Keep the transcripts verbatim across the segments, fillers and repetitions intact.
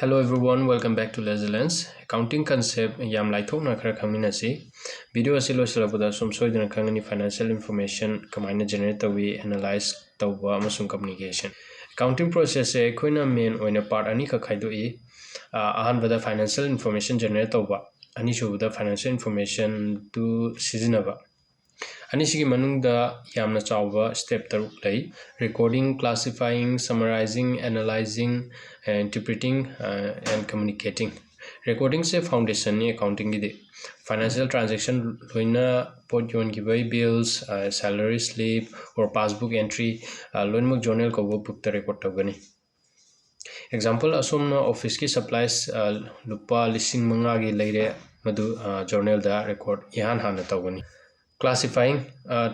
Hello everyone, welcome back to Legilens. Accounting concept ꯌꯥꯝ ꯂꯥꯏꯊꯣꯛꯅ ꯈꯔ ꯈꯪꯃꯤꯟꯅꯁꯤ꯫ Video ꯑꯁꯤ ꯂꯣꯏꯁꯤꯜꯂꯛꯄꯗ ꯁꯨꯝ ꯁꯣꯏꯗꯅ ꯈꯪꯒꯅꯤ financial information ꯀꯃꯥꯏꯅ generate ꯇꯧꯏ, analyze ꯇꯧꯕ ꯑꯃꯁꯨꯡ communication꯫ Accounting process ꯁꯦ ꯑꯩꯈꯣꯏꯅ main ꯑꯣꯏꯅ part ꯑꯅꯤꯈꯛ ꯈꯥꯏꯗꯣꯛꯏ꯫ ꯑ, ꯑꯍꯥꯟꯕꯗ financial information generate ꯇꯧꯕ, ꯑꯅꯤꯁꯨꯕꯗ financial information ꯗꯨ ꯁꯤꯖꯤꯟꯅꯕ꯫ ꯑꯅꯤꯁꯤꯒꯤ ꯃꯅꯨꯡꯗ ꯌꯥꯝꯅ ꯆꯥꯎꯕ step ꯇꯔꯨꯛ ꯂꯩ: recording, classifying, summarizing, analyzing, interpreting, and communicating꯫ Recording say foundation ꯅꯤ accounting ꯒꯤꯗꯤ꯫ Financial transaction ꯂꯣꯏꯅ ꯄꯣꯠ ꯌꯣꯟꯈꯤꯕꯒꯤ bills, salary slip or passbook entry, ꯂꯣꯏꯅꯃꯛ journal ꯀꯧꯕ book ꯇ record ꯇꯧꯒꯅꯤ꯫ Example, ꯑꯁꯣꯝꯅ office ꯀꯤ supplies ꯂꯨꯄꯥ ꯂꯤꯁꯤꯡ ꯃꯉꯥꯒꯤ ꯂꯩꯔꯦ, ꯃꯗꯨ journal ꯗ record ꯏꯍꯥꯟ ꯍꯥꯟꯅ ꯇꯧꯒꯅꯤ꯫ Classifying,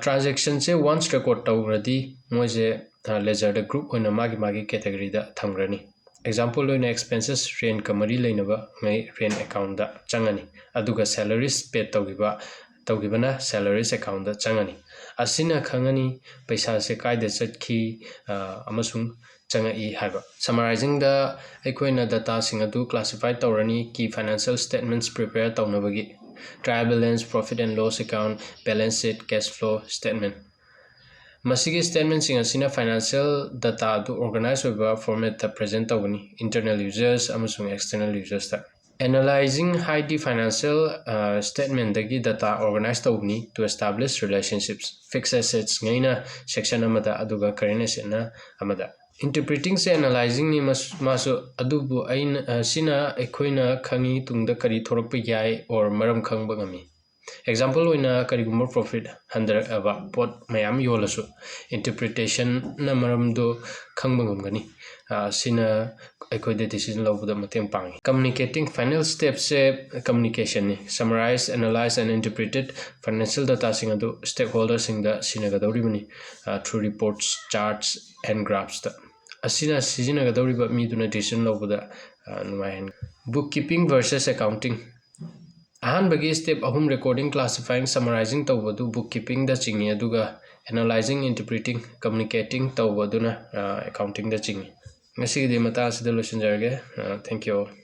transaction ꯁꯦ once record ꯇꯧꯈ꯭ꯔꯗꯤ ꯃꯣꯏꯁꯦ ledger ꯗ group ꯑꯣꯏꯅ ꯃꯥꯒꯤ ꯃꯥꯒꯤ category ꯗ ꯊꯝꯈ꯭ꯔꯅꯤ꯫ Example ꯑꯣꯏꯅ expenses rent ꯀ ꯃꯔꯤ ꯂꯩꯅꯕ ꯉꯩ rent account ꯗ ꯆꯪꯉꯅꯤ, ꯑꯗꯨꯒ salaries paid ꯇꯧꯈꯤꯕ, ꯇꯧꯈꯤꯕꯅ salaries account ꯗ ꯆꯪꯉꯅꯤ꯫ ꯑꯁꯤꯅ ꯈꯪꯉꯅꯤ ꯄꯩꯁꯥꯁꯦ ꯀꯥꯏꯗ ꯆꯠꯈꯤ ꯑꯃꯁꯨꯡ ꯆꯪꯉꯛꯏ ꯍꯥꯏꯕ꯫ Summarizing ꯗ ꯑꯩꯈꯣꯏꯅ data ꯁꯤꯡ ꯑꯗꯨ classify ꯇꯧꯔꯅꯤ, key financial statements prepare ꯇꯧꯅꯕꯒꯤ꯫ Trial balance, profit and loss account, balance sheet, cash flow statement꯫ ꯃꯁꯤꯒꯤ statement ꯁꯤꯡ ꯑꯁꯤꯅ financial data ꯑꯗꯨ organize ꯑꯣꯏꯕ format ꯇ present ꯇꯧꯒꯅꯤ, internal users ꯑꯃꯁꯨꯡ external users ꯇ꯫ Analyzing ꯍꯥꯏꯗꯤ financial statement ꯗꯒꯤ data organize ꯇꯧꯕꯅꯤ, to establish relationships, fixed assets ꯉꯩꯅ section ꯑꯃꯗ, ꯑꯗꯨꯒ current asset ꯅ ꯑꯃꯗ꯫ Interpreting ꯁꯦ analyzing ꯅꯤ, ꯃꯥꯁꯨ, ꯑꯗꯨꯕꯨ ꯑꯩꯅ, ꯁꯤꯅ ꯑꯩꯈꯣꯏꯅ ꯈꯪꯉꯤ ꯇꯨꯡꯗ ꯀꯔꯤ ꯊꯣꯔꯛꯄ ꯌꯥꯏ or ꯃꯔꯝ ꯈꯪꯕ ꯉꯝꯃꯤ꯫ Example ꯑꯣꯏꯅ, ꯀꯔꯤꯒꯨꯝꯕ profit ꯍꯟꯊꯔꯛꯂꯕ ꯄꯣꯠ ꯃꯌꯥꯝ ꯌꯣꯜꯂꯁꯨ interpretation ꯅ ꯃꯔꯝꯗꯨ ꯈꯪꯕ ꯉꯝꯒꯅꯤ꯫ ꯁꯤꯅ ꯑꯩꯈꯣꯏꯗ decision ꯂꯧꯕꯗ ꯃꯇꯦꯡ ꯄꯥꯡꯉꯤ꯫ Communicating, final step ꯁꯦ communication ꯅꯤ꯫ Summarize, analyze and interpreted financial data ꯁꯤꯡ ꯑꯗꯨ stakeholder ꯁꯤꯡꯗ ꯁꯤꯟꯅꯒꯗꯧꯔꯤꯕꯅꯤ, through reports, charts and graphs ꯇ꯫ ꯑꯁꯤꯅ ꯁꯤꯖꯤꯟꯅꯒꯗꯧꯔꯤꯕ ꯃꯤꯗꯨꯅ decision ꯂꯧꯕꯗ ꯅꯨꯡꯉꯥꯏꯍꯟ꯫ Bookkeeping versus accounting꯫ ꯑꯍꯥꯟꯕꯒꯤ step ꯑꯍꯨꯝ, recording, classifying, summarizing ꯇꯧꯕꯗꯨ bookkeeping ꯗ ꯆꯤꯡꯏ, ꯑꯗꯨꯒ analyzing, interpreting, communicating ꯇꯧꯕꯗꯨꯅ accounting ꯗ ꯆꯤꯡꯏ꯫ ꯉꯁꯤꯒꯤꯗꯤ ꯃꯇꯥꯡ ꯑꯁꯤꯗ ꯂꯣꯏꯁꯤꯟꯖꯔꯒꯦ꯫ Thank you all.